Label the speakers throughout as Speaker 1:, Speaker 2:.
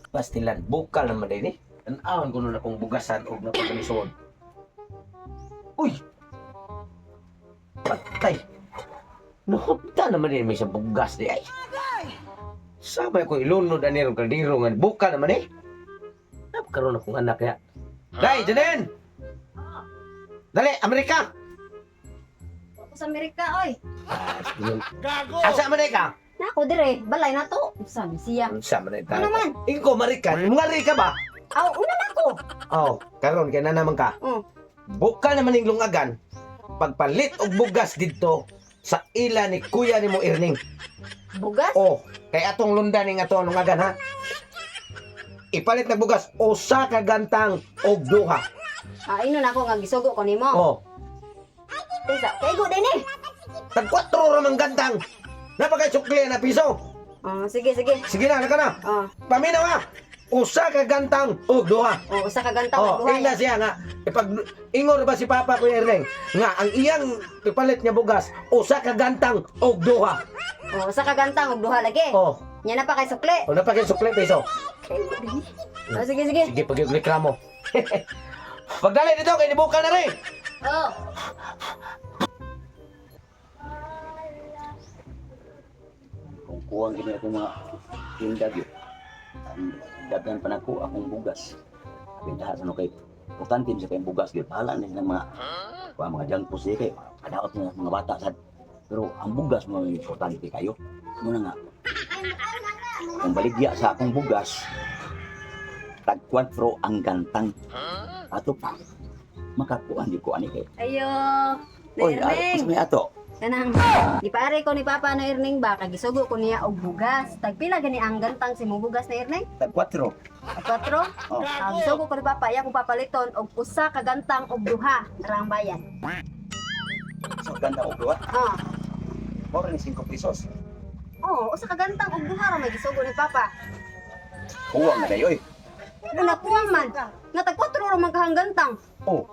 Speaker 1: Pastilan, bukal naman din eh. Tanawon ko nun akong bugasan og napagalisod. Uy! Patay! Nahupta naman din may sa bugas di ay. Sabay ko ilunod ani rong kaldero nga bukal naman eh. Napakaroon akong anak ya. Day, Janen! Dali, Amerika!
Speaker 2: Ako sa Amerika, oy.
Speaker 1: Gago! Asa man ka?
Speaker 2: Nako dire, balay na to. Unsa man siya?
Speaker 1: Unsa man tayo?
Speaker 2: Ano man?
Speaker 1: Ingko, Marikan, mga ka ba?
Speaker 2: Aw, una na ko.
Speaker 1: Oh, karon kay na naman ka. Bukal naman ning lungagan. Pagpalit og bugas didto sa ila ni kuya nimo Erning.
Speaker 2: Bugas?
Speaker 1: Oh, kay atong lunda ning ato lungagan ha. Ipalit na bugas usa ka gantang og duha.
Speaker 2: Ah, ino na ako nga gisugo ko nimo.
Speaker 1: Oh,
Speaker 2: Tesa, kay go din eh.
Speaker 1: tag 4 ra man gantang. Napakay sukli na piso.
Speaker 2: Oh, sige, sige.
Speaker 1: Sige na, naka na.
Speaker 2: Oh,
Speaker 1: Paminaw ha. Usa ka gantang og duha.
Speaker 2: oh, usa ka gantang
Speaker 1: Oh,
Speaker 2: og duha.
Speaker 1: ila siya nga ipag ingor ba si Papa Kuya Erning nga ang iyang ipalit nga bugas usa ka gantang og duha.
Speaker 2: Oh, usa ka gantang og duha lagi.
Speaker 1: Oh,
Speaker 2: Nya na pa kay sukli.
Speaker 1: o napakay sukli piso.
Speaker 2: Kay go din eh. Oh, sige, sige.
Speaker 1: Sige, pag reklamo. Pagdali dito, kay nibukal na rin.
Speaker 2: Oh.
Speaker 3: Kung kuwang gini akong mga tinda gyud. Ang daghan pa nako akong bugas. Pindaha sa no kay importante sa kayong bugas gyud. Bahala na silang mga kuha mga junk food siya kay kadaot na mga bata sad. Pero ang bugas mo importante kayo. Muna nga. Kung baligya sa akong bugas, tag 4 ang gantang. Ato pa. Makakuan di ko ani kay.
Speaker 2: Ayo.
Speaker 3: Oy, ay,
Speaker 2: Erning.
Speaker 3: may ato.
Speaker 2: Kanang gipare ko ni Papa na Erning ba kay gisugo ko niya og bugas. Tagpila gani ang gantang si mo bugas na Erning?
Speaker 3: Tag 4.
Speaker 2: Tag 4.
Speaker 3: Oh.
Speaker 2: Ang gisugo ko ni Papa, iya kong papaliton og usa ka gantang og duha ra ang bayan.
Speaker 3: So ganda og duha.
Speaker 2: Ah.
Speaker 3: Mao ni 5 pesos.
Speaker 2: Oo, usa ka gantang og duha ra may gisugo ni Papa.
Speaker 3: Kuwang na kayo eh.
Speaker 2: Una kuwang man. Nga tag 4 ra man kahang gantang.
Speaker 3: Oh.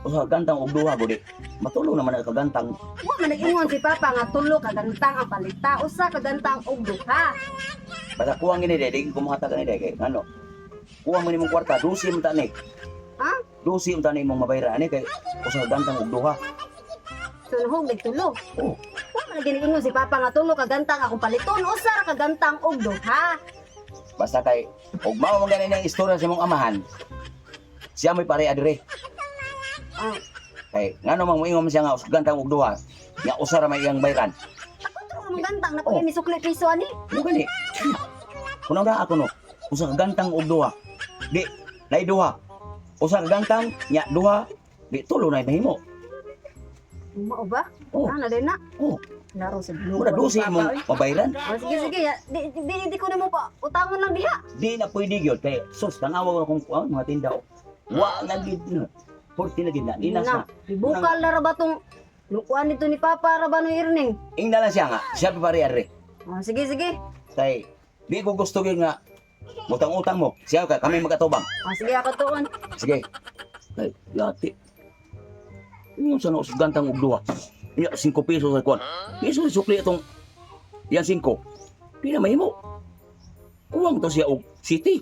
Speaker 3: Usa gantang og duha gudi. Matulog naman ang kagantang.
Speaker 2: Wa man nag-ingon si Papa nga tulo ka gantang ang palita, usa ka gantang og duha.
Speaker 3: Basta kuwang gini di ko mahatag ani kay ano. Kuwang man imong kwarta, 12 man ta ni.
Speaker 2: Ha?
Speaker 3: 12 man ta ni imong mabayra ani kay usa gantang og duha.
Speaker 2: So nahog nagtulo.
Speaker 3: Oh,
Speaker 2: Wa man nag-ingon si Papa nga tulo ka gantang akong paliton, usa ra ka gantang og duha.
Speaker 3: Basta kay og mao man gani ang istorya sa imong amahan. Siya may pare adire.
Speaker 2: Ah.
Speaker 3: Kay ngano man moingon man siya nga usa gantang og duha, nga usa ra may iyang bayran.
Speaker 2: Tag 4 ra man gantang na
Speaker 3: Oh.
Speaker 2: oh. misukli piso ani.
Speaker 3: Mo gani. Kuno ra ako no. Usa ka gantang og duha. Di nay duha. Usa ka gantang nya duha, di tulo nay mahimo.
Speaker 2: Mao ba?
Speaker 3: Oh.
Speaker 2: Ah, na din na.
Speaker 3: Oh,
Speaker 2: Laro sa blue.
Speaker 3: mura 12 imong mabayran.
Speaker 2: Oh, sige, sige. Ya. Di, di ko na mo pa. Utangon lang diha.
Speaker 3: Di na pwede gyud kay sus tanawa akong kuan mga tinda. Wa na gid na. 40 na gid na, inas na.
Speaker 2: Bukal na ra ba tong lukuan nito ni Papa ra ba no Irning?
Speaker 3: Ingna lang siya nga, siya pa pare arre.
Speaker 2: Oh, sige, sige.
Speaker 3: Kay di ko gusto gyud nga utang-utang mo. Siya ka kami magkatubang.
Speaker 2: Oh, sige ako tuon.
Speaker 3: Sige. Kay yati. Ingon sa no gantang og duha. Nya 5 pesos sa kuan. Piso sukli itong yan 5. Di na mahimo. Kuwang to siya og city.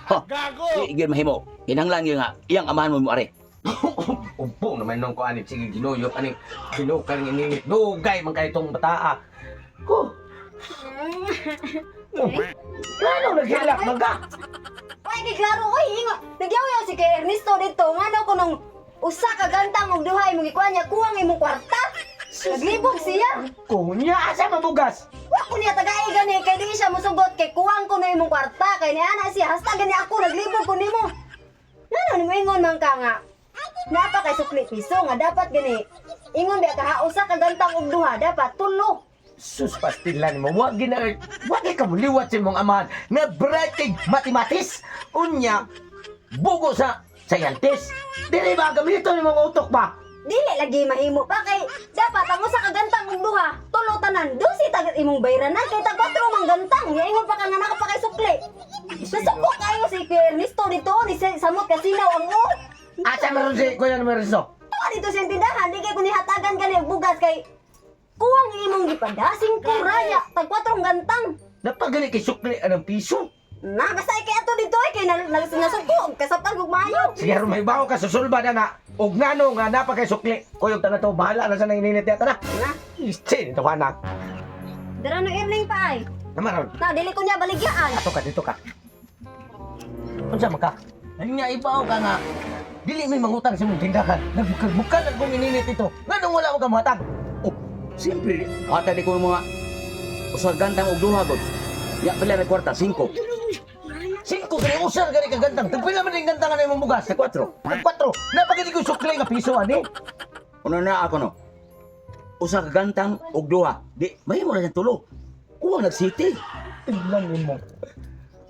Speaker 3: Ha. Gago. Di gyud mahimo. Kinahanglan gyud nga iyang amahan mo mo are.
Speaker 1: Upo naman nung ko ani sige ginuyop ani binukal ng ininit. Dugay man kay itong bataa. Ko. Ano naghilak maga?
Speaker 2: Oy, kay klaro oy, ingo. Nagyaw-yaw si kay Ernesto dito. Ngano ko nung usa ka gantang og duha imong gikuan niya kuwang imong kwarta. Naglibog siya.
Speaker 1: Kunya asa mabugas?
Speaker 2: Wa ko niya tagay gani kay di siya mosugot kay kuwang ko na imong kwarta kay niana siya hasta gani ako naglibog ko nimo. Ngano nimo ingon man ka nga? Napa kay sukli piso nga dapat gani. Ingon biya ka ha usa ka gantang og duha dapat tulo.
Speaker 1: Sus pastilan mo, wag gina wag ka muliwat sa imong amahan nga bright kay mathematics. Unya bugo sa scientist. Dili ba gamiton imong utok ba?
Speaker 2: Dili lagi mahimo pa kay dapat ang usa ka gantang og duha tulo tanan dusi tag imong bayranan kay tag kwatro man gantang ya ingon pa ka nga naka pa kay sukli. Nasuko kayo si Kuya Ernesto dito ni samot kasinaw ang o.
Speaker 1: Asa meron si Kuya Ernesto?
Speaker 2: Tuwa dito sa tindahan di kay kuni hatagan gani og bugas kay kuwang imong gipadasing kuraya tag kwatrong gantang.
Speaker 1: Napagani kay sukli anang piso.
Speaker 2: Na, basta ikay ato dito ay kay nasuko, kasabtan kog maayo.
Speaker 1: Sige, aron may bawo ka susulba na na. Og ngano nga napa kay sukli. Kuyog ta na to, bahala na sa nangininit yata na.
Speaker 2: Na,
Speaker 1: Iste, ito ka na.
Speaker 2: dara no earning pa ay.
Speaker 1: Naman ron.
Speaker 2: Na, dili ko niya baligyaan.
Speaker 1: Ato ka, dito ka. Unsa man ka? Ay nga ibaw ka nga. Dili may mangutang sa mong tindahan. Nagbukal-bukal ang kong ininit ito. Nganong wala mo ka muhatag?
Speaker 3: Oh, siyempre, hatag di ko mga usa gantang og duha gud. Ya pila na kwarta, 5.
Speaker 1: Singko gani usar gani ka gantang. Tagpila man ning gantang nga imong bugas?
Speaker 3: Sa 4.
Speaker 1: Tag kwatro. Napagani ko sukli nga piso ani.
Speaker 3: Una na ako no. Usa ka gantang og duha. Di mahimo na siyang tulo. Kuwang nag-city.
Speaker 1: Tignan nimo.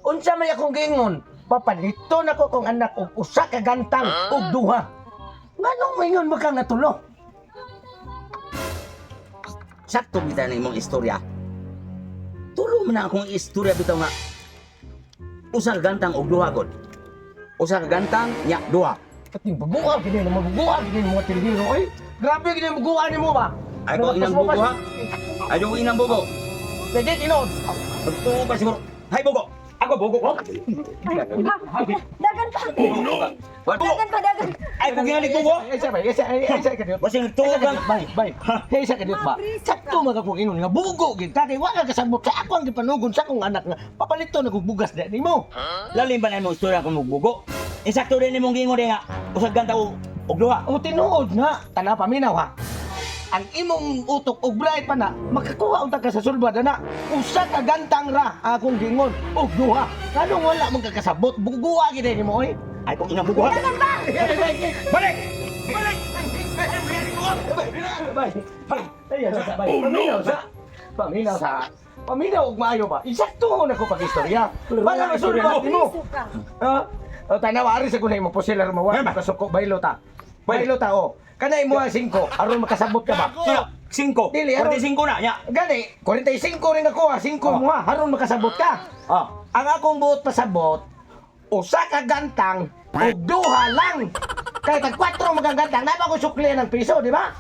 Speaker 1: Unsa may akong giingon? Papalito na ko kong anak og usa ka gantang og duha. Nganong maingon mo ka nga tulo?
Speaker 3: Sakto bitaw na imong istorya. Tulo man na akong istorya bitaw nga. Usa ka gantang og duha gud. Usa ka gantang nya duha.
Speaker 1: Kating buguan gini mo buguan gini mo tindiro oy. Grabe gini buguan nimo ba?
Speaker 3: Ay ko inang bugo ha. Ay ko inang bugo.
Speaker 1: Pwede tinuod.
Speaker 3: Pagtuo ka siguro. Hay bugo. Ako bugo ko.
Speaker 2: Dagan pa.
Speaker 3: Bugo.
Speaker 2: Dagan pa, dagan.
Speaker 3: Ay ko ginalig bugo.
Speaker 1: Ay sa bay, ay sa ay sa kadiyot.
Speaker 3: Basing tuo ka.
Speaker 1: Bay, bay. Hey sa kadiyot ba? Sakto man ka kong ingon nga bugo gid ka kay wa ka kasabot sa ako ang gipanugon sa akong anak nga papalito na kog bugas na nimo.
Speaker 3: Lalim ba na imong istorya kung bugo? Insakto din imong giingon diha. Usa ka gantang og duha.
Speaker 1: O tinuod nga, tanaw paminaw ha. Ang imong utok og bright pa na, makakuha unta ka sa sulbad na. Usa ka gantang ra akong gingon og duha. Nganong wala man ka kasabot, buguwa gid nimo oy.
Speaker 3: Ay ko inang bugo ha.
Speaker 2: Dagan pa.
Speaker 3: Balik.
Speaker 1: Bay, bay, ay, sa bay. Paminaw sa. Paminaw sa. Paminaw og maayo ba? Insakto na ko pag-istorya. Para masulbad nimo.
Speaker 2: Piso ka.
Speaker 1: Ha? O tanaw ari sa kunay mo pusilar mo wa kasuko baylo ta. Baylo ta o. Kanay mo ang 5 aron makasabot ka ba?
Speaker 3: Sino? 5.
Speaker 1: Dili, aron-
Speaker 3: 45 na nya.
Speaker 1: Gani, 45 rin ako ha, 5 mo ha, aron makasabot ka.
Speaker 3: Ah.
Speaker 1: Ang akong buot pasabot, usa ka gantang og duha lang. Kay tag 4 magagantang, napa ko sukli ng piso, di ba?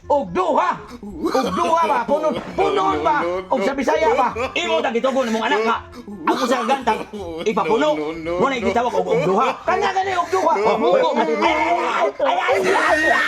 Speaker 1: Og duha. Og duha ba? Punon, punon ba? Og sa Bisaya ba?
Speaker 3: Imo ta gitugon imong anak ka. Ang usa ka gantang ipapuno. Mo na gitawag og og duha.
Speaker 1: Kana gani og duha. Mugo.
Speaker 3: Ay ay ay ay.